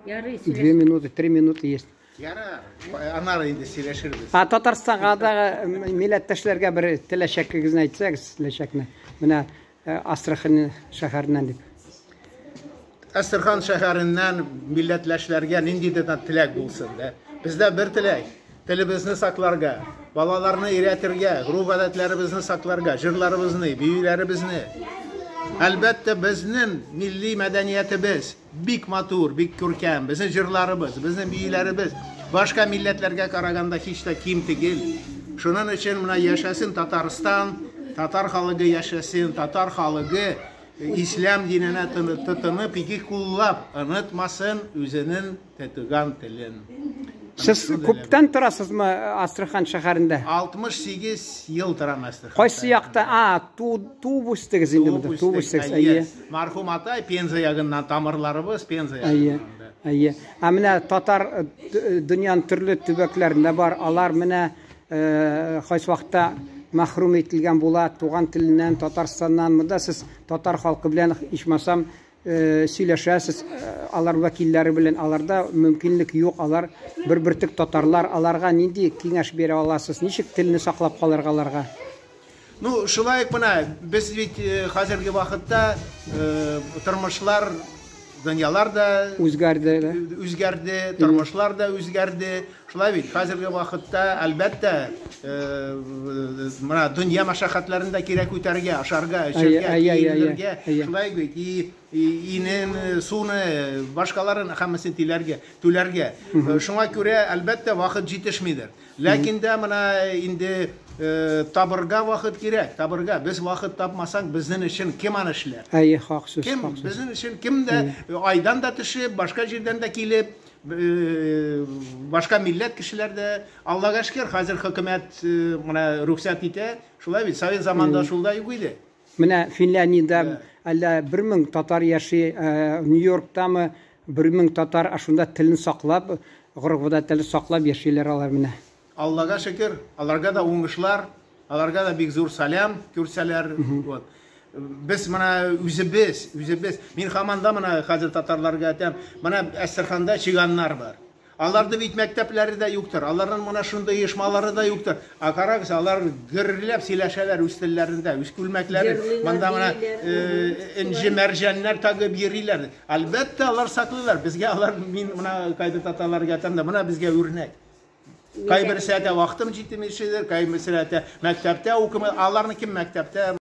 Ярый, Две минуты, 3 минуты есть. Ярар, аннары инде сөйләшербез. А Татарстанга да милләттәшләргә бер теләчәгегезне әйтсәгез, теләчәкне. Менә Астрахань шәһәреннән дип. Әстерхан шәһәреннән милләтләшләргә нинди дә теләк булсын да. Бездә бер теләк: телебезне сакларга, балаларны өйрәтергә, гореф-гадәтләребезне сакларга, җырларыбызны, биюләребезне. Әлбәттә, безнең милли мәдәниятебез бик матур, бик күркәм. Безнең җырларыбыз, безнең биюләребез башка милләтләргә караганда һич тә ким түгел. Шуның өчен менә яшәсен Татарстан, татар халыгы яшәсен, татар халыгы ислам диненә тотынып, ике куллап онытмасын үзенең туган телен. Сез күптән торасызмы Астрахань шәһәрендә? 68 ел торам Әстерханда. Кайсы якта? А, туып үстегез инде монда. Туып үстегез, әйе. Мәрхүм атай Пенза ягыннан, тамырларыбыз Пенза Әйе. ягыннан. Әйе. Ә менә татар дөньяның төрле төбәкләрендә бар. Алар менә кайсы вакытта мәхрүм ителгән була туган теленнән, Татарстаннан. Монда сез татар халкы белән ичмасам сөйләшәсез, алар вәкилләре белән. Аларда мөмкинлек юк, алар бер бөртек татарлар. Аларга нинди киңәш бирә аласыз? Ничек телне саклап калырга аларга? Ну, шулай ук менә без бит хәзерге вакытта тормышлар, дөньялар да Үзгәрде. Үзгәрде, тормышлар да үзгәрде. Шулай бит, хәзерге вакытта, әлбәттә, менә дөнья мәшәкатьләрен дә кирәк үтәргә, ашарга, эчәргә, киенергә. Шулай бит, и инен, суны, башкаларын һәммәсен тиләргә, түләргә. Шуңа күрә, әлбәттә, вакыт җитешмидер. Ләкин дә менә инде табырга вакыт кирәк, табырга. Без вакыт тапмасак, безнең өчен кем аны эшләр? Әйе, хак сүз, Кем хак сүз. Безнең өчен кем дә айдан да төшеп, башка җирдән дә килеп, башка милләт кешеләр дә, Аллага шөкер, хәзер хөкүмәт менә рөхсәт итә. Шулай бит, совет заманында шул да юк иде. Менә Финляндиядә әллә 1000 татар яши, Нью-Йорктамы 1000 татар, ә шунда телен саклап, гореф-гадәтләрен саклап яшиләр алар менә. Аллага шөкер, аларга да уңышлар, аларга да бик зур сәлам күрсәләр. Вот. Без менә үзебез, мин һаман да менә хәзер татарларга әйтәм, менә Әстерханда чиганнар бар. Аларда бит мәктәпләре дә юктыр, аларның менә шундый оешмалары да юктыр. Ә карагыз, алар гөрләп сөйләшәләр үз телләрендә, үз күлмәкләре. Җырлыйлар, Монда менә бииләр. Энҗе мәрҗәннәр тагып йөриләр. Әлбәттә, алар саклыйлар. Безгә алар, мин менә кайбер татарларга әйтәм дә, менә безгә үрнәк. Кайберсе әйтә, вакытым җитмешедер, кайберсе әйтә, мәктәптә укымый. Аларны кем мәктәптә